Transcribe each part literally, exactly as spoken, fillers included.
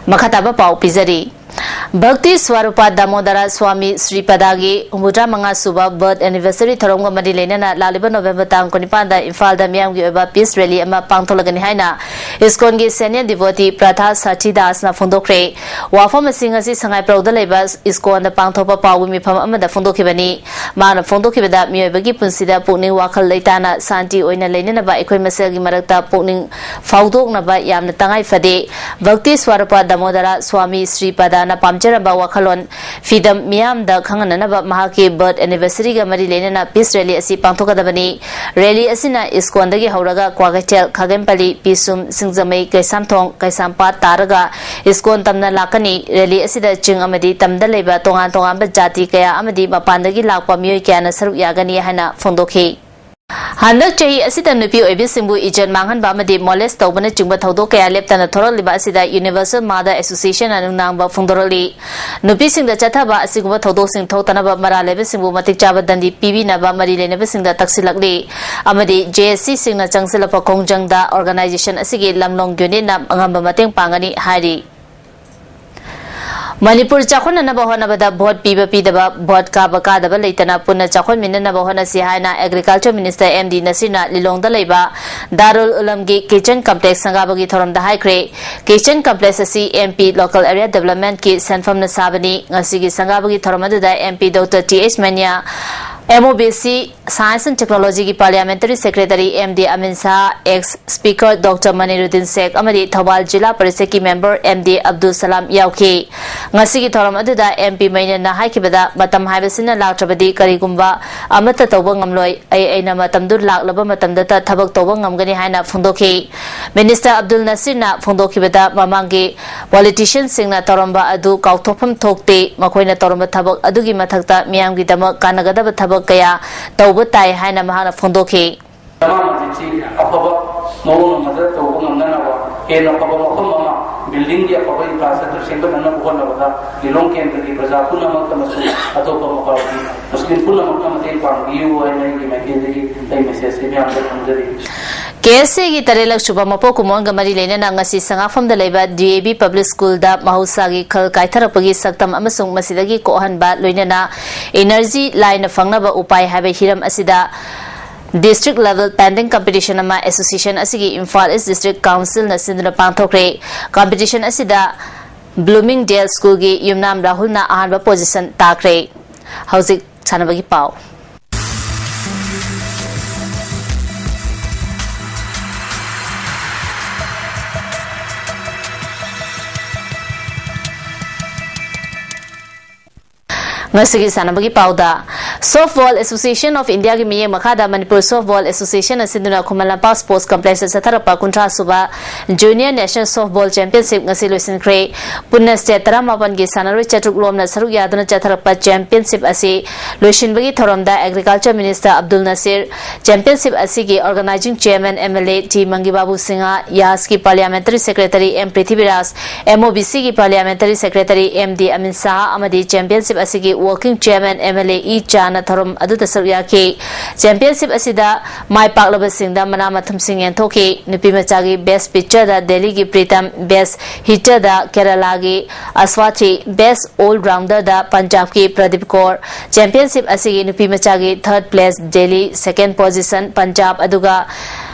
ꯃꯈꯥ ꯇꯥꯕ ꯄꯥꯎ ꯄꯤꯖꯔꯤ꯫ ꯚꯛꯇꯤ ꯁ꯭ꯋꯔꯨꯄ ꯗꯥꯃꯣꯗꯔ ꯁ꯭ꯋꯥꯃꯤ ꯁ꯭ꯔꯤꯄꯗꯒꯤ ꯍꯨꯝꯐꯨꯇꯔꯥ ꯃꯉꯥ ꯁꯨꯕ ꯕꯔꯊ ꯑꯦꯅꯤꯚꯔꯁꯔꯤ ꯊꯧꯔꯝꯒ ꯃꯔꯤ ꯂꯩꯅꯅ ꯂꯥꯛꯂꯤꯕ ꯅꯣꯚꯦꯝꯕꯔ ꯇꯥꯡ ꯀꯨꯟꯅꯤꯄꯥꯟꯗ ꯏꯝꯐꯥꯜꯗ ꯃꯤꯌꯥꯝꯒꯤ ꯑꯣꯏꯕ ꯄꯤꯁ ꯔꯦꯂꯤ ꯑꯃ ꯄꯥꯡꯊꯣꯛꯂꯒꯅꯤ ꯍꯥꯏꯅ ꯏꯁꯀꯣꯟꯒꯤ ꯁꯦꯅꯤꯌꯔ ꯗꯤꯚꯣꯇꯤ ꯄ꯭ꯔꯊꯥ ꯁꯥꯆꯤꯗꯥꯁꯅ ꯐꯣꯡꯗꯣꯛꯈ꯭ꯔꯦ꯫ ꯋꯥꯐꯝ ꯑꯁꯤ ꯉꯁꯤ ꯁꯉꯥꯏꯄ꯭ꯔꯧꯗ ꯂꯩꯕ ꯏꯁꯀꯣꯟꯗ ꯄꯥꯡꯊꯣꯛꯄ ꯄꯥꯎꯒꯤ ꯃꯤꯐꯝ ꯑꯃꯗ ꯐꯣꯡꯗꯣꯛꯈꯤꯕꯅꯤ꯫ ꯃꯥꯅ ꯐꯣꯡꯗꯣꯛꯈꯤꯕꯗ, ꯃꯤꯑꯣꯏꯕꯒꯤ ꯄꯨꯟꯁꯤꯗ ꯄꯨꯛꯅꯤꯡ ꯋꯥꯈꯜ ꯂꯩꯇꯥꯅ ꯁꯥꯟꯇꯤ ꯑꯣꯏꯅ ꯂꯩꯅꯅꯕ ꯑꯩꯈꯣꯏ ꯃꯁꯦꯜꯒꯤ ꯃꯔꯛꯇ ꯄꯨꯛꯅꯤꯡ ꯐꯥꯎꯗꯣꯛꯅꯕ ꯌꯥꯝꯅ ꯇꯉꯥꯏ ꯐꯗꯦ꯫ ꯚꯛꯇꯤ ꯁ꯭ꯋꯔꯨꯄ ꯗꯥꯃꯣꯗꯔ ꯁ꯭ꯋꯥꯃꯤ ꯁ꯭ꯔꯤꯄꯗꯅ ꯄꯥꯝꯖꯔꯝꯕ ꯋꯥꯈꯜꯂꯣꯟ ꯐꯤꯗꯝ ꯃꯤꯌꯥꯝꯗ ꯈꯪꯍꯟꯅꯅꯕ ꯃꯍꯥꯛꯀꯤ ꯕꯔꯊ ꯑꯦꯅꯤꯚꯔꯁꯔꯤꯒ ꯃꯔꯤ ꯂꯩꯅꯅ ꯄꯤꯁ ꯔꯦꯂꯤ ꯑꯁꯤ ꯄꯥꯡꯊꯣꯛꯀꯗꯕꯅꯤ꯫ ꯔꯦꯂꯤ ꯑꯁꯤꯅ ꯏꯁꯀꯣꯟꯗꯒꯤ ꯍꯧꯔꯒ ꯀ꯭ꯋꯥꯀꯩꯊꯦꯜ, ꯈꯥꯒꯦꯝꯄꯜꯂꯤ, ꯄꯤꯁꯨꯝ, ꯁꯤꯡꯖꯃꯩ, ꯀꯩꯁꯥꯝꯊꯣꯡ, ꯀꯩꯁꯥꯝꯄꯥꯠ ꯇꯥꯔꯒ ꯏꯁꯀꯣꯟ ꯇꯝꯅ ꯂꯥꯛꯀꯅꯤ꯫ ꯔꯦꯂꯤ ꯑꯁꯤꯗ ꯆꯤꯡ ꯑꯃꯗꯤ ꯇꯝꯗ ꯂꯩꯕ ꯇꯣꯉꯥꯟ ꯇꯣꯉꯥꯟꯕ ꯖꯥꯇꯤ ꯀꯌꯥ ꯑꯃꯗꯤ ꯃꯄꯥꯟꯗꯒꯤ ꯂꯥꯛꯄ ꯃꯤꯑꯣꯏ ꯀꯌꯥꯅ ꯁꯔꯨꯛ ꯌꯥꯒꯅꯤ ꯍꯥꯏꯅ ꯐꯣꯡꯗꯣꯛꯈꯤ꯫ ꯍꯟꯗꯛ ꯆꯍꯤ ꯑꯁꯤꯗ ꯅꯨꯄꯤ ꯑꯣꯏꯕꯤꯁꯤꯡꯕꯨ ꯏꯖꯠ ꯃꯥꯡꯍꯟꯕ ꯑꯃꯗꯤ ꯃꯣꯂꯦꯁ ꯇꯧꯕꯅꯆꯤꯡꯕ ꯊꯧꯗꯣꯛ ꯀꯌꯥ ꯂꯦꯞꯇꯅ ꯊꯣꯔꯛꯂꯤꯕ ꯑꯁꯤꯗ ꯌꯨꯅꯤꯚꯔꯁꯦꯜ ꯃꯥꯗꯔ ꯑꯦꯁꯣꯁꯤꯌꯦꯁꯟꯅ ꯅꯨꯡꯅꯥꯡꯕ ꯐꯣꯡꯗꯣꯔꯛꯂꯤ꯫ ꯅꯨꯄꯤꯁꯤꯡꯗ ꯆꯠꯊꯕ ꯑꯁꯤꯒꯨꯝꯕ ꯊꯧꯗꯣꯛꯁꯤꯡ ꯊꯣꯛꯇꯅꯕ ꯃꯔꯥꯜ ꯂꯩꯕꯁꯤꯡꯕꯨ ꯃꯇꯤꯛ ꯆꯥꯕ ꯗꯟꯗꯤ ꯄꯤꯕꯤꯅꯕ ꯃꯔꯤ ꯂꯩꯅꯕꯁꯤꯡꯗ ꯇꯛꯁꯤꯜꯂꯛꯂꯤ ꯑꯃꯗꯤ ꯖꯦ ꯑꯦꯁ ꯁꯤꯁꯤꯡꯅ ꯆꯪꯁꯤꯜꯂꯛꯄ ꯈꯣꯡꯖꯪꯗ ꯑꯣꯔꯒꯅꯥꯏꯖꯦꯁꯟ ꯑꯁꯤꯒꯤ ꯂꯝꯂꯣꯡ ꯌꯨꯅꯤꯠꯅ ꯑꯉꯝꯕ ꯃꯇꯦꯡ ꯄꯥꯡꯒꯅꯤ ꯍꯥꯏꯔꯤ꯫ ꯃꯅꯤꯄꯨꯔ ꯆꯥꯎꯈꯠꯅꯅꯕ ꯍꯣꯠꯅꯕꯗ ꯚꯣꯠ ꯄꯤꯕ ꯄꯤꯗꯕ, ꯚꯣꯠ ꯀꯥꯕ ꯀꯥꯗꯕ ꯂꯩꯇꯅ ꯄꯨꯟꯅ ꯆꯥꯎꯈꯠꯃꯤꯟꯅꯅꯕ ꯍꯣꯠꯅꯁꯤ ꯍꯥꯏꯅ ꯑꯦꯒ꯭ꯔꯤꯀꯜꯆꯔ ꯃꯤꯅꯤꯁꯇꯔ ꯑꯦꯝ ꯗꯤ ꯅꯁꯤꯔꯅ ꯂꯤꯂꯣꯡꯗ ꯂꯩꯕ ꯗꯥꯔꯨꯜ ꯎꯂꯝꯒꯤ ꯀꯤꯆꯟ ꯀꯝꯄ꯭ꯂꯦꯛꯁ ꯁꯪꯒꯥꯕꯒꯤ ꯊꯧꯔꯝꯗ ꯍꯥꯏꯈ꯭ꯔꯦ꯫ ꯀꯤꯆꯟ ꯀꯝꯄ꯭ꯂꯦꯛꯁ ꯑꯁꯤ ꯑꯦꯝ ꯄꯤ ꯂꯣꯀꯦꯜ ꯑꯦꯔꯤꯌꯥ ꯗꯦꯕꯂꯞꯃꯦꯟꯠꯀꯤ ꯁꯦꯟꯐꯝꯅ ꯁꯥꯕꯅꯤ꯫ ꯉꯁꯤꯒꯤ ꯁꯪꯒꯥꯕꯒꯤ ꯊꯧꯔꯝ ꯑꯗꯨꯗ M P doctor T H Maniya, M O B C science and ꯇꯦꯛꯅꯣꯂꯣꯖꯤꯒꯤ parliamentary secretary M D Amin Shah, ex speaker doctor Maniruddin Sheikh ꯑꯃꯗꯤ ꯊꯧꯕꯥꯜ ꯖꯤꯂꯥ ꯄꯔꯤꯁꯠꯀꯤ member M D Abdul Salam ꯌꯥꯎꯈꯤ꯫ ꯉꯁꯤꯒꯤ ꯊꯧꯔꯝ ꯑꯗꯨꯗ ꯑꯦꯝ ꯄꯤ ꯃꯩꯅꯦꯅ ꯍꯥꯏꯈꯤꯕꯗ, ꯃꯇꯝ ꯍꯥꯏꯕꯁꯤꯅ ꯂꯥꯛꯇ꯭ꯔꯕꯗꯤ ꯀꯔꯤꯒꯨꯝꯕ ꯑꯃꯠꯇ ꯇꯧꯕ ꯉꯝꯂꯣꯏ꯫ ꯑꯩ ꯑꯩꯅ ꯃꯇꯝꯗꯨ ꯂꯥꯛꯂꯕ ꯃꯇꯝꯗꯇ ꯊꯕꯛ ꯇꯧꯕ ꯉꯝꯒꯅꯤ ꯍꯥꯏꯅ ꯐꯣꯡꯗꯣꯛꯈꯤ꯫ ꯃꯤꯅꯤꯁꯇꯔ ꯑꯕꯗꯨꯜ ꯅꯁꯤꯔꯅ ꯐꯣꯡꯗꯣꯛꯈꯤꯕꯗ, ꯃꯃꯥꯡꯒꯤ ꯄꯣꯂꯤꯇꯤꯁꯤꯌꯟꯁꯤꯡꯅ ꯇꯧꯔꯝꯕ ꯑꯗꯨ ꯀꯥꯎꯊꯣꯛꯐꯝ ꯊꯣꯛꯇꯦ꯫ ꯃꯈꯣꯏꯅ ꯇꯧꯔꯝꯕ ꯊꯕꯛ ꯑꯗꯨꯒꯤ ꯃꯊꯛꯇ ꯃꯤꯌꯥꯝꯒꯤꯗꯃꯛ ꯀꯥꯟꯅꯒꯗꯕ ꯊꯕꯛ ꯀꯌꯥ ꯇꯧꯕ ꯇꯥꯏ ꯍꯥꯏꯅ ꯃꯍꯥꯛꯅ ꯐꯣꯡꯗꯣꯛꯈꯤ꯫ ꯃꯃꯥꯡ ꯍꯧꯖꯤꯛꯁꯤ ꯑꯐꯕ ꯃꯑꯣꯡ ꯑꯃꯗ ꯇꯧꯕ ꯉꯝꯅꯅꯕ, ꯍꯦꯟꯅ ꯑꯐꯕ ꯃꯐꯝ ꯑꯃ, ꯕꯤꯜꯗꯤꯡꯒꯤ ꯑꯐꯕ ꯏꯟꯐ꯭ꯔꯥꯁ꯭ꯇ꯭ꯔꯛꯆꯔ ꯁꯦꯝꯒꯠꯅꯅꯕ ꯍꯣꯠꯅꯕꯗ ꯂꯤꯂꯣꯡ ꯀꯦꯟꯗ꯭ꯔꯒꯤ ꯄ꯭ꯔꯖꯥ ꯄꯨꯝꯅꯃꯛꯇ ꯑꯃꯁꯨꯡ ꯑꯇꯣꯞꯄ ꯃꯄꯥꯜꯒꯤ ꯃꯨꯁꯂꯤꯝ ꯄꯨꯝꯅꯃꯛꯅ ꯃꯇꯦꯡ ꯄꯥꯡꯕꯤꯌꯨ ꯍꯥꯏꯅ ꯑꯩꯒꯤ ꯃꯥꯏꯀꯩꯗꯒꯤ ꯑꯩ ꯃꯦꯁꯦꯖꯁꯤ ꯃꯌꯥꯝꯗ ꯊꯝꯖꯔꯤ꯫ ꯀꯦ ꯑꯦꯁ ꯑꯦꯒꯤ ꯇꯔꯦꯠꯂꯛ ꯁꯨꯕ ꯃꯄꯣꯛ ꯀꯨꯝꯑꯣꯟꯒ ꯃꯔꯤ ꯂꯩꯅꯅ ꯉꯁꯤ ꯁꯉꯥꯐꯝꯗ ꯂꯩꯕ ꯗꯤ ꯑꯦ ꯕꯤ ꯄꯕ꯭ꯂꯤꯛ ꯁ꯭ꯀꯨꯜꯗ ꯃꯍꯧꯁꯥꯒꯤ ꯈꯜ ꯀꯥꯏꯊꯔꯛꯄꯒꯤ ꯁꯛꯇꯝ ꯑꯃꯁꯨꯡ ꯃꯁꯤꯗꯒꯤ ꯀꯣꯛꯍꯟꯕ ꯂꯣꯏꯅꯅ ꯏꯅꯔꯖꯤ ꯂꯥꯏꯅ ꯐꯪꯅꯕ ꯎꯄꯥꯏ ꯍꯥꯏꯕ ꯍꯤꯔꯝ ꯑꯁꯤꯗ ꯗꯤꯁꯇ꯭ꯔꯤꯛ ꯂꯦꯚꯦꯜ ꯄꯦꯟꯇꯤꯡ ꯀꯝꯄꯤꯇꯤꯁꯟ ꯑꯃ ꯑꯦꯁꯣꯁꯤꯌꯦꯁꯟ ꯑꯁꯤꯒꯤ ꯏꯝꯐꯥꯜ ꯏꯁ ꯗꯤꯁꯇ꯭ꯔꯤꯛ ꯀꯥꯎꯟꯁꯤꯜꯅ ꯁꯤꯟꯗꯨꯅ ꯄꯥꯡꯊꯣꯛꯈ꯭ꯔꯦ꯫ ꯀꯝꯄꯤꯇꯤꯁꯟ ꯑꯁꯤꯗ ꯕ꯭ꯂꯨꯃꯤꯡꯗꯦꯜ ꯁ꯭ꯀꯨꯜꯒꯤ ꯌꯨꯝꯅꯥꯝ ꯔꯥꯍꯨꯜꯅ ꯑꯍꯥꯟꯕ ꯄꯣꯖꯤꯁꯟ ꯇꯥꯈ꯭ꯔꯦ꯫ ꯍꯧꯖꯤꯛ ꯁꯥꯟꯅꯕꯒꯤ ꯄꯥꯎ꯫ ꯉꯁꯤꯒꯤ ꯁꯥꯟꯅꯕꯒꯤ ꯄꯥꯎꯗ, Softball Association of Indiaꯒꯤ ꯃꯤꯠꯌꯦꯡ ꯃꯈꯥꯗ ꯃꯅꯤꯄꯨꯔ Softball Association ꯑꯁꯤꯅ ꯈꯨꯃꯟ ꯂꯝꯄꯥꯛ Sports Complexꯇ ꯆꯠꯊꯔꯛꯄ ꯀꯨꯟꯊ꯭ꯔꯥ ꯁꯨꯕ Junior National Softball Championship ꯉꯁꯤ ꯂꯣꯏꯁꯤꯟꯈ꯭ꯔꯦ꯫ ꯄꯨꯟꯅ state ꯇꯔꯥꯃꯥꯄꯟꯒꯤ ꯁꯥꯟꯅꯔꯣꯏ ꯆꯥꯇ꯭ꯔꯨꯛ ꯂꯣꯝꯅ ꯁꯔꯨꯛ ꯌꯥꯗꯨꯅ ꯆꯠꯊꯔꯛꯄ championship ꯑꯁꯤ ꯂꯣꯏꯁꯤꯟꯕꯒꯤ ꯊꯧꯔꯝꯗ Agriculture Minister Abdul Nasir, championship ꯑꯁꯤꯒꯤ organizing chairman M L A T ꯃꯪꯒꯤꯕꯥꯕꯨ ꯁꯤꯡꯍ, ꯌꯥꯁꯀꯤ parliamentary secretary M Prithviraj, M O B Cꯒꯤ parliamentary secretary M D Amin Shah ꯑꯃꯗꯤ championship ꯑꯁꯤꯒꯤ working chairman M L A E ꯆꯥꯅ ꯊꯧꯔꯝ ꯑꯗꯨꯗ ꯁꯔꯨꯛ ꯌꯥꯈꯤ꯫ Championship ꯑꯁꯤꯗ ꯃꯥꯏ ꯄꯥꯛꯂꯕꯁꯤꯡꯗ ꯃꯅꯥ ꯃꯊꯨꯝꯁꯤꯡ ꯌꯦꯟꯊꯣꯛꯈꯤ꯫ ꯅꯨꯄꯤ ꯃꯆꯥꯒꯤ best pitcherꯗ ꯗꯦꯜꯂꯤꯒꯤ ꯄ꯭ꯔꯤꯇꯝ, best hitterꯗ ꯀꯦꯔꯂꯥꯒꯤ ꯑꯁ꯭ꯋꯥꯊꯤ, best all rounder ꯗ ꯄꯟꯖꯥꯕꯀꯤ ꯄ꯭ꯔꯗꯤꯞ ꯀꯧꯔ꯫ Championship ꯑꯁꯤꯒꯤ ꯅꯨꯄꯤ ꯃꯆꯥꯒꯤ third place Delhi, second position Punjab, ꯑꯗꯨꯒ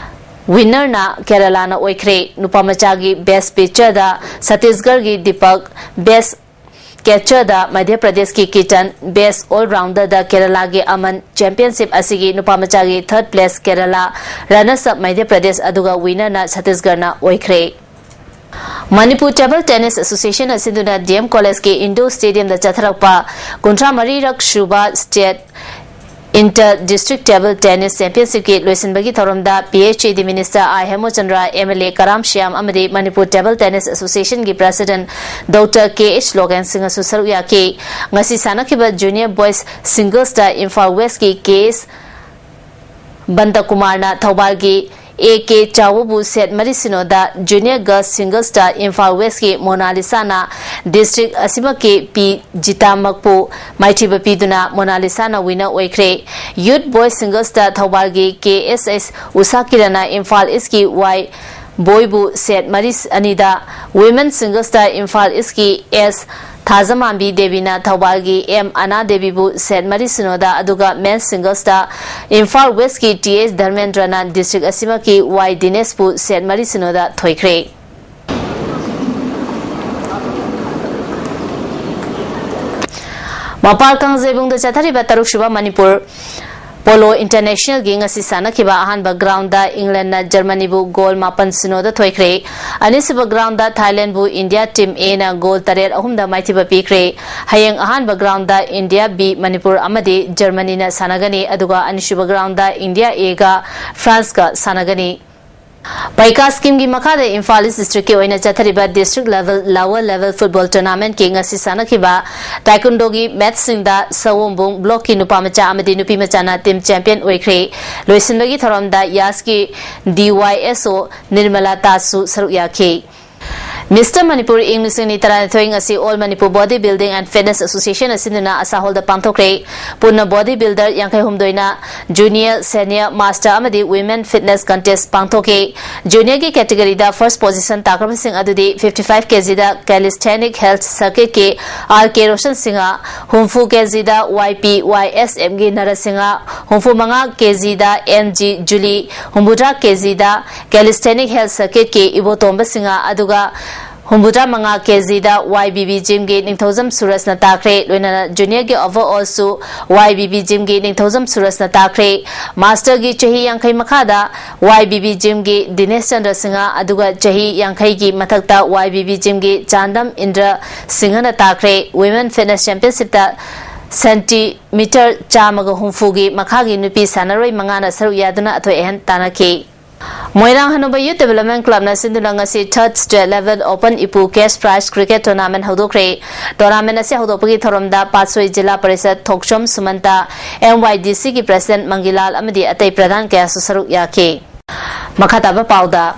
winner ꯅ ꯀꯦꯔꯂꯥꯅ ꯑꯣꯏꯈ꯭ꯔꯦ꯫ ꯅꯨꯄꯥ ꯃꯆꯥꯒꯤ best pitcher ꯗ ꯁꯇꯤꯁꯒꯔꯒꯤ ꯗꯤꯄꯛ, best catcher ꯗ ꯃꯙ꯭ꯌ ꯄ꯭ꯔꯗꯦꯁꯀꯤ ꯀꯤꯇꯟ, best all rounder ꯗ ꯀꯦꯔꯂꯥꯒꯤ ꯑꯃꯟ꯫ Championship ꯑꯁꯤꯒꯤ ꯅꯨꯄꯥ ꯃꯆꯥꯒꯤ third place Kerala, runners up Madhya Pradesh, ꯑꯗꯨꯒ winner ꯅ ꯁꯇꯤꯁꯒꯔꯅ ꯑꯣꯏꯈ꯭ꯔꯦ꯫ ꯃꯅꯤꯄꯨꯔ Table Tennis Association ꯑꯁꯤꯅ ꯗꯤ ꯑꯦꯝ ꯀꯣꯂꯦꯖꯀꯤ indoor stadium ꯗ ꯆꯠꯊꯔꯛꯄ ꯀꯨꯟꯊ꯭ꯔꯥ ꯃꯔꯤꯔꯛ ꯁꯨꯕ state inter district table tennis championship ꯀꯤ ꯂꯣꯏꯁꯤꯟꯕꯒꯤ ꯊꯧꯔꯝꯗ P H E D minister I ꯍꯦꯃꯆꯟꯗ꯭ꯔ, M L A ꯀꯔꯥꯝ ꯁ꯭ꯌꯥꯝ ꯑꯃꯗꯤ ꯃꯅꯤꯄꯨꯔ Table Tennis Association ꯒꯤ president Doctor K H ꯂꯣꯒꯦꯟ ꯁꯤꯡꯍꯁꯨ ꯁꯔꯨꯛ ꯌꯥꯈꯤ꯫ ꯉꯁꯤ ꯁꯥꯟꯅꯈꯤꯕ junior boys singles ꯇ ꯏꯝꯐꯥꯜ West ꯀꯤ K S ꯕꯟꯗꯀꯨꯃꯥꯔꯅ ꯊꯧꯕꯥꯜꯒꯤ ꯑꯦ ꯀꯦ ꯆꯥꯎꯕꯕꯨ ꯁꯦꯠ ꯃꯔꯤ ꯁꯤꯅꯣꯗ, ꯖꯨꯅꯤꯌꯔ ꯒꯔꯜꯁ ꯁꯤꯡꯒꯜꯁꯇ ꯏꯝꯐꯥꯜ ꯋꯦꯁꯀꯤ ꯃꯣꯅꯥꯂꯤꯁꯥꯅ ꯗꯤꯁꯇ꯭ꯔꯤꯛ ꯑꯁꯤꯃꯛꯀꯤ ꯄꯤ ꯖꯤꯇꯥꯃꯛꯄꯨ ꯃꯥꯏꯊꯤꯕ ꯄꯤꯗꯨꯅ ꯃꯣꯅꯥꯂꯤꯁꯥꯅ ꯋꯤꯅꯔ ꯑꯣꯏꯈ꯭ꯔꯦ꯫ ꯌꯨꯠ ꯕꯣꯏꯁ ꯁꯤꯡꯒꯜꯁꯇ ꯊꯧꯕꯥꯜꯒꯤ ꯀꯦ ꯑꯦꯁ ꯑꯦꯁ ꯎꯁꯥ ꯀꯤꯔꯟꯅ ꯏꯝꯐꯥꯜ ꯏꯁꯀꯤ ꯋꯥꯏ ꯕꯣꯏꯕꯨ ꯁꯦꯠ ꯃꯔꯤ ꯑꯅꯤꯗ, ꯋꯤꯃꯦꯟ ꯁꯤꯡꯒꯜꯁꯇ ꯏꯝꯐꯥꯜ ꯏꯁꯀꯤ ꯑꯦꯁ ꯊꯥꯖꯃꯥꯟꯕꯤ ꯗꯦꯕꯤꯅ ꯊꯧꯕꯥꯜꯒꯤ ꯑꯦꯝ ꯑꯅꯥ ꯗꯦꯕꯤꯕꯨ ꯁꯦꯠ ꯃꯔꯤ ꯁꯤꯅꯣꯗ, ꯑꯗꯨꯒ ꯃꯦꯟ ꯁꯤꯡꯒꯜꯁꯇ ꯏꯝꯐꯥꯜ ꯋꯦꯁꯀꯤ ꯇꯤ ꯑꯦꯁ ꯙꯔꯃꯦꯟꯗ꯭ꯔꯅ ꯗꯤꯁꯇ꯭ꯔꯤꯛ ꯑꯁꯤꯃꯛꯀꯤ ꯋꯥꯏ ꯗꯤꯅꯦꯁꯄꯨ ꯁꯦꯠ ꯃꯔꯤ ꯁꯤꯅꯣꯗ ꯊꯣꯏꯈ꯭ꯔꯦ꯫ ꯃꯄꯥꯜ ꯀꯥꯡꯖꯩꯕꯨꯡꯗ ꯆꯠꯊꯔꯤꯕ ꯇꯔꯨꯛꯁꯨꯕ ꯃꯅꯤꯄꯨꯔ ꯄꯣꯂꯣ ꯏꯟꯇꯔꯅꯦꯁꯅꯦꯜꯒꯤ ꯉꯁꯤ ꯁꯥꯟꯅꯈꯤꯕ ꯑꯍꯥꯟꯕ ꯒ꯭ꯔꯥꯎꯟꯗ ꯏꯪꯂꯦꯟꯅ ꯖꯔꯃꯅꯤꯕꯨ ꯒꯣꯜ ꯃꯥꯄꯟ ꯁꯤꯅꯣꯗ ꯊꯣꯏꯈ꯭ꯔꯦ꯫ ꯑꯅꯤꯁꯨꯕ ꯒ꯭ꯔꯥꯎꯟꯗ ꯊꯥꯏꯂꯦꯟꯕꯨ ꯏꯟꯗꯤꯌꯥ ꯇꯤꯝ ꯑꯦꯅ ꯒꯣꯜ ꯇꯔꯦꯠ ꯑꯍꯨꯝꯗ ꯃꯥꯏꯊꯤꯕ ꯄꯤꯈ꯭ꯔꯦ꯫ ꯍꯌꯦꯡ ꯑꯍꯥꯟꯕ ꯒ꯭ꯔꯥꯎꯟꯗ ꯏꯟꯗꯤꯌꯥ ꯕꯤ ꯃꯅꯤꯄꯨꯔ ꯑꯃꯗꯤ ꯖꯔꯃꯅꯤꯅ ꯁꯥꯟꯅꯒꯅꯤ, ꯑꯗꯨꯒ ꯑꯅꯤꯁꯨꯕ ꯒ꯭ꯔꯥꯎꯟꯗ ꯏꯟꯗꯤꯌꯥ ꯑꯦꯒ ꯐ꯭ꯔꯥꯟꯁꯀ ꯁꯥꯟꯅꯒꯅꯤ꯫ ꯄꯥꯏꯀꯥ ꯁ꯭ꯀꯤꯝꯒꯤ ꯃꯈꯥꯗ ꯏꯝꯐꯥꯜ ꯏꯁ ꯗꯤꯁꯇ꯭ꯔꯤꯛꯀꯤ ꯑꯣꯏꯅ ꯆꯠꯊꯔꯤꯕ district level, lower level football ꯇꯣꯔꯅꯥꯃꯦꯟꯠꯀꯤ ꯉꯁꯤ ꯁꯥꯟꯅꯈꯤꯕ ꯇꯥꯏꯀꯨꯟꯗꯣꯒꯤ ꯃꯦꯠꯆꯁꯤꯡꯗ ꯁꯑꯣꯝꯕꯨꯡ ꯕ꯭ꯂꯣꯛꯀꯤ ꯅꯨꯄꯥ ꯃꯆꯥ ꯑꯃꯗꯤ ꯅꯨꯄꯤ ꯃꯆꯥꯅ ꯇꯤꯝ ꯆꯦꯝꯄꯤꯌꯟ ꯑꯣꯏꯈ꯭ꯔꯦ꯫ ꯂꯣꯏꯁꯤꯟꯕꯒꯤ ꯊꯧꯔꯝꯗ ꯌꯥꯁꯀꯤ ꯗꯤ ꯋꯥꯏ ꯑꯦꯁ ꯑꯣ ꯅꯤꯔꯃꯂꯥ ꯇꯥꯖꯁꯨ ꯁꯔꯨꯛ ꯌꯥꯈꯤ꯫ ꯃꯤꯁꯇꯔ ꯃꯅꯤꯄꯨꯔ ꯏꯪ ꯂꯤꯁꯤꯡ ꯑꯅꯤ ꯇꯔꯥꯅꯤꯊꯣꯏ ꯉꯁꯤ All Manipur Body Building and Fitness Association ꯑꯁꯤꯟꯗꯨꯅ ꯑꯁꯥ ꯍꯣꯜꯗ ꯄꯥꯡꯊꯣꯛꯈ꯭ꯔꯦ꯫ ꯄꯨꯟꯅ ꯕꯣꯗꯤ ꯕꯤꯜꯗꯔ ꯌꯥꯡꯈꯩ ꯍꯨꯝꯗꯣꯏꯅ ꯖꯨꯅꯤꯌꯔ, ꯁꯦꯅꯤꯌꯔ, ꯃꯥꯁꯇꯔ ꯑꯃꯗꯤ ꯋꯤꯃꯦꯟ ꯐꯤꯠꯅꯦꯁ ꯀꯟꯇꯦꯁ ꯄꯥꯡꯊꯣꯛꯈꯤ꯫ ꯖꯨꯅꯤꯌꯔꯒꯤ ꯀꯦꯇꯦꯒꯣꯔꯤꯗ ꯐꯥꯔꯁ ꯄꯣꯖꯤꯁꯟ ꯇꯥꯈ꯭ꯔꯕꯁꯤꯡ ꯑꯗꯨꯗꯤ ꯐꯤꯐꯇꯤ ꯐꯥꯏꯚ ꯀꯦꯖꯤꯗ ꯀꯦꯂꯤꯁꯊꯦꯅꯤꯛ ꯍꯦꯜꯊ ꯁꯔꯀꯤꯠꯀꯤ ꯑꯥꯔ ꯀꯦ ꯔꯣꯁꯟ ꯁꯤꯡꯍ, ꯍꯨꯝꯐꯨ ꯀꯦꯖꯤꯗ ꯋꯥꯏ ꯄꯤ ꯋꯥꯏ ꯑꯦꯁ ꯑꯦꯝꯒꯤ ꯅꯔꯁ ꯁꯤꯡꯍ, ꯍꯨꯝꯐꯨ ꯃꯉꯥ ꯀꯦꯖꯤꯗ ꯑꯦꯟ ꯖꯤ ꯖꯨꯂꯤ, ꯍꯨꯝꯐꯨꯇꯔꯥ ꯀꯦꯖꯤꯗ ꯀꯦꯂꯤꯁꯊꯦꯅꯤꯛ ꯍꯦꯜꯊ ꯁꯔꯀꯤꯠꯀꯤ ꯏꯕꯣꯇꯣꯝꯕ ꯁꯤꯡꯍ, ꯑꯗꯨꯒ ꯍꯨꯝꯐꯨꯇꯔꯥ ꯃꯉꯥ ꯀꯦꯖꯤꯗ ꯋꯥꯏ ꯕꯤ ꯕꯤ ꯖꯤꯝꯒꯤ ꯅꯤꯡꯊꯧꯖꯝ ꯁꯨꯔꯖꯅ ꯇꯥꯈ꯭ꯔꯦ꯫ ꯂꯣꯏꯅꯅ ꯖꯨꯅꯤꯌꯔꯒꯤ ꯑꯣꯚꯔꯑꯣꯜꯁꯨ ꯋꯥꯏ ꯕꯤ ꯕꯤ ꯖꯤꯝꯒꯤ ꯅꯤꯡꯊꯧꯖꯝ ꯁꯨꯔꯖꯅ ꯇꯥꯈ꯭ꯔꯦ꯫ ꯃꯥꯁꯇꯔꯒꯤ ꯆꯍꯤ ꯌꯥꯡꯈꯩ ꯃꯈꯥꯗ ꯋꯥꯏ ꯕꯤ ꯕꯤ ꯖꯤꯝꯒꯤ ꯗꯤꯅꯦꯁ ꯆꯟꯗ꯭ꯔ ꯁꯤꯡꯍ, ꯑꯗꯨꯒ ꯆꯍꯤ ꯌꯥꯡꯈꯩꯒꯤ ꯃꯊꯛꯇ ꯋꯥꯏ ꯕꯤ ꯕꯤ ꯖꯤꯝꯒꯤ ꯆꯥꯟꯗꯝ ꯏꯟꯗ꯭ꯔ ꯁꯤꯡꯍꯅ ꯇꯥꯈ꯭ꯔꯦ꯫ ꯋꯤꯃꯦꯟ ꯐꯤꯠꯅꯦꯁ ꯆꯦꯝꯄꯤꯌꯟꯁꯤꯞꯇ ꯁꯦꯟꯇꯤꯃꯤꯇꯔ ꯆꯥꯝꯃꯒ ꯍꯨꯝꯐꯨꯒꯤ ꯃꯈꯥꯒꯤ ꯅꯨꯄꯤ ꯁꯥꯟꯅꯔꯣꯏ ꯃꯉꯥꯅ ꯁꯔꯨꯛ ꯌꯥꯗꯨꯅ ꯑꯊꯣꯏ ꯑꯍꯦꯟ ꯇꯥꯟꯅꯈꯤ꯫ ꯃꯣꯏꯔꯥꯡ ꯍꯅꯨꯕ ꯌꯨꯠ ꯗꯤꯕꯦꯂꯞꯃꯦꯟ ꯀ꯭ꯂꯕꯅ ꯁꯤꯟꯗꯨꯅ ꯉꯁꯤ ꯊꯔꯗ ꯁ꯭ꯇꯦꯠ ꯂꯦꯚꯦꯜ ꯑꯣꯄꯟ ꯏꯄꯨ ꯀꯦꯁ ꯄ꯭ꯔꯥꯏꯖ ꯀ꯭ꯔꯤꯀꯦꯠ ꯇꯣꯔꯅꯥꯃꯦꯟ ꯍꯧꯗꯣꯛꯈ꯭ꯔꯦ꯫ ꯇꯣꯔꯅꯥꯃꯦꯟ ꯑꯁꯤ ꯍꯧꯗꯣꯛꯄꯒꯤ ꯊꯧꯔꯝꯗ ꯄꯥꯠꯁꯣꯏ ꯖꯤꯂꯥ ꯄꯔꯤꯁꯠ ꯊꯣꯛꯆꯣꯝ ꯁꯨꯃꯟꯇ, ꯑꯦꯝ ꯋꯥꯏ ꯗꯤ ꯁꯤꯒꯤ ꯄ꯭ꯔꯦꯁꯤꯗꯦꯟꯠ ꯃꯪꯒꯤꯂꯥꯜ ꯑꯃꯗꯤ ꯑꯇꯩ ꯄ꯭ꯔꯙꯥꯟ ꯀꯌꯥꯁꯨ ꯁꯔꯨꯛ ꯌꯥꯈꯤ꯫ ꯃꯈꯥ ꯇꯥꯕ ꯄꯥꯎꯗ,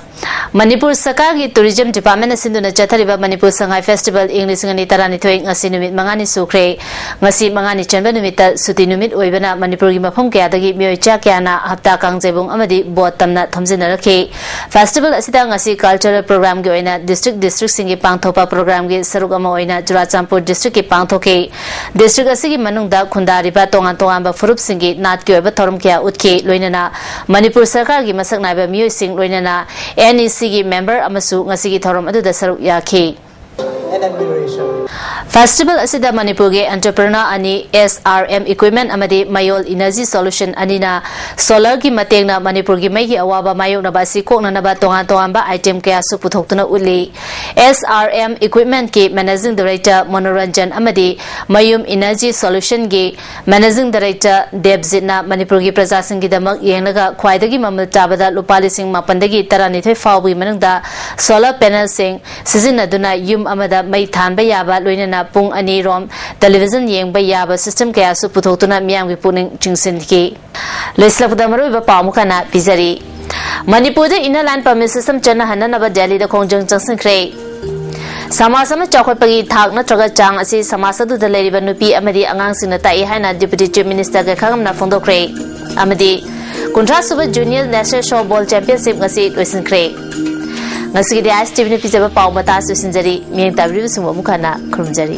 ꯃꯅꯤꯄꯨꯔ ꯁꯔꯀꯥꯔꯒꯤ Tourism Department ꯅ ꯁꯤꯟꯗꯨꯅ ꯆꯠꯊꯔꯤꯕ ꯃꯅꯤꯄꯨꯔ ꯁꯉꯥꯏ Festival ꯏꯪ ꯂꯤꯁꯤꯡ ꯑꯅꯤ ꯇꯔꯥꯅꯤꯊꯣꯏ ꯉꯁꯤ ꯅꯨꯃꯤꯠ ꯃꯉꯥꯅꯤ ꯁꯨꯈ꯭ꯔꯦ꯫ ꯉꯁꯤ ꯃꯉꯥꯅꯤ ꯆꯟꯕ ꯅꯨꯃꯤꯠꯇ ꯁꯨꯇꯤ ꯅꯨꯃꯤꯠ ꯑꯣꯏꯕꯅ ꯃꯅꯤꯄꯨꯔꯒꯤ ꯃꯐꯝ ꯀꯌꯥꯗꯒꯤ ꯃꯤꯑꯣꯏ ꯆꯥ ꯀꯌꯥꯅ ꯍꯞꯇꯥ ꯀꯥꯡꯖꯩꯕꯨꯡ ꯑꯃꯗꯤ boat ꯇꯝꯅ ꯊꯣꯝꯖꯤꯟꯅꯔꯛꯈꯤ꯫ Festival ꯑꯁꯤꯗ ꯉꯁꯤ cultural program ꯒꯤ ꯑꯣꯏꯅ district district ꯁꯤꯡꯒꯤ ꯄꯥꯡꯊꯣꯛꯄ program ꯒꯤ ꯁꯔꯨꯛ ꯑꯃ ꯑꯣꯏꯅ ꯆꯨꯔꯥꯆꯥꯟꯄꯨꯔ district ꯀꯤ ꯄꯥꯡꯊꯣꯛꯈꯤ꯫ District ꯑꯁꯤꯒꯤ ꯃꯅꯨꯡꯗ ꯈꯨꯟꯗꯥꯔꯤꯕ ꯇꯣꯉꯥꯟ ꯇꯣꯉꯥꯟꯕ ꯐꯨꯔꯨꯞꯁꯤꯡꯒꯤ ꯅꯥꯠꯀꯤ ꯑꯣꯏꯕ ꯊꯧꯔꯝ ꯀꯌꯥ ꯎꯠꯈꯤ, ꯂꯣꯏꯅꯅ ꯃꯅꯤꯄꯨꯔ ꯁꯔꯀꯥꯔꯒꯤ ꯃꯁꯛ ꯅꯥꯏꯕ ꯃꯤꯑꯣꯏꯁꯤꯡ, ꯂꯣꯏꯅꯅ N E C ꯒꯤ member ꯑꯃꯁꯨ ꯉꯁꯤꯒꯤ ꯊꯧꯔꯝ ꯑꯗꯨꯗ ꯁꯔꯨꯛ ꯌꯥꯈꯤ꯫ Festival ꯑꯁꯤꯗ ꯃꯅꯤꯄꯨꯔꯒꯤ entrepreneur ꯑꯅꯤ S R M Equipment ꯑꯃꯗꯤ ꯃꯌꯣꯜ Energy Solution ꯑꯅꯤꯅ solar ꯒꯤ ꯃꯇꯦꯡꯅ ꯃꯅꯤꯄꯨꯔꯒꯤ ꯃꯩꯒꯤ ꯑꯋꯥꯕ ꯃꯥꯌꯣꯛꯅꯕ ꯑꯁꯤ ꯀꯣꯛꯅꯅꯕ ꯇꯣꯉꯥꯟ ꯇꯣꯉꯥꯟꯕ item ꯀꯌꯥꯁꯨ ꯄꯨꯊꯣꯛꯇꯨꯅ ꯎꯠꯂꯤ꯫ S R M Equipment ꯀꯤ Managing Director ꯃꯣꯅꯣꯔꯟꯖꯟ ꯑꯃꯗꯤ ꯃꯌꯨꯝ Energy Solution ꯒꯤ Managing Director ꯗꯦꯕꯖꯤꯠꯅ ꯃꯅꯤꯄꯨꯔꯒꯤ ꯄ꯭ꯔꯖꯥꯁꯤꯡꯒꯤꯗꯃꯛ ꯌꯦꯡꯂꯒ ꯈ꯭ꯋꯥꯏꯗꯒꯤ ꯃꯃꯜ ꯇꯥꯕꯗ ꯂꯨꯄꯥ ꯂꯤꯁꯤꯡ ꯃꯥꯄꯟꯗꯒꯤ ꯇꯔꯥꯅꯤꯊꯣꯏ ꯐꯥꯎꯕꯒꯤ ꯃꯅꯨꯡꯗ solar panel ꯁꯤꯡ ꯁꯤꯖꯤꯟꯅꯗꯨꯅ ꯌꯨꯝ ꯑꯃꯗ ꯃꯩ ꯊꯥꯟꯕ ꯌꯥꯕ, ꯂꯣꯏꯅꯅ ꯄꯨꯡ ꯑꯅꯤ ꯔꯣꯝ television ꯌꯦꯡꯕ ꯌꯥꯕ system ꯀꯌꯥꯁꯨ ꯄꯨꯊꯣꯛꯇꯨꯅ ꯃꯤꯌꯥꯝꯒꯤ ꯄꯨꯛꯅꯤꯡ ꯆꯤꯡꯁꯤꯟꯈꯤ꯫ ꯂꯣꯏꯁꯤꯜꯂꯛꯄꯗ ꯃꯔꯨꯑꯣꯏꯕ ꯄꯥꯎ ꯑꯃꯨꯛ ꯍꯟꯅ ꯄꯤꯖꯔꯤ꯫ ꯃꯅꯤꯄꯨꯔꯗ Inner Line Permit System ꯆꯠꯅꯍꯟꯅꯅꯕ ꯗꯦꯜꯂꯤꯗ ꯈꯣꯡꯖꯪ ꯆꯪꯁꯤꯟꯈ꯭ꯔꯦ꯫ ꯁꯃꯥꯖ ꯑꯃ ꯆꯥꯎꯈꯠꯄꯒꯤ ꯊꯥꯛ ꯅꯠꯇ꯭ꯔꯒ ꯆꯥꯡ ꯑꯁꯤ ꯁꯃꯥꯖ ꯑꯗꯨꯗ ꯂꯩꯔꯤꯕ ꯅꯨꯄꯤ ꯑꯃꯗꯤ ꯑꯉꯥꯡꯁꯤꯡꯅ ꯇꯥꯛꯏ ꯍꯥꯏꯅ Deputy Chief Minister ꯒꯩꯈꯥꯉꯝꯅ ꯐꯣꯡꯗꯣꯛꯈ꯭ꯔꯦ꯫ ꯑꯃꯗꯤ ꯀꯨꯟꯊ꯭ꯔꯥ ꯁꯨꯕ Junior National Softball Championship ꯉꯁꯤ ꯂꯣꯏꯁꯤꯟꯈ꯭ꯔꯦ꯫ ꯉꯁꯤꯒꯤꯗꯤ ISTV ꯅ ꯄꯤꯖꯕ ꯄꯥꯎ ꯃꯇꯥꯡ ꯑꯁꯤ ꯂꯣꯏꯁꯤꯟꯖꯔꯤ꯫ ꯃꯤꯠꯌꯦꯡ ꯇꯥꯕꯤꯔꯤꯕꯁꯤꯡꯕꯨ ꯑꯃꯨꯛ ꯍꯟꯅ ꯈꯨꯔꯨꯝꯖꯔꯤ꯫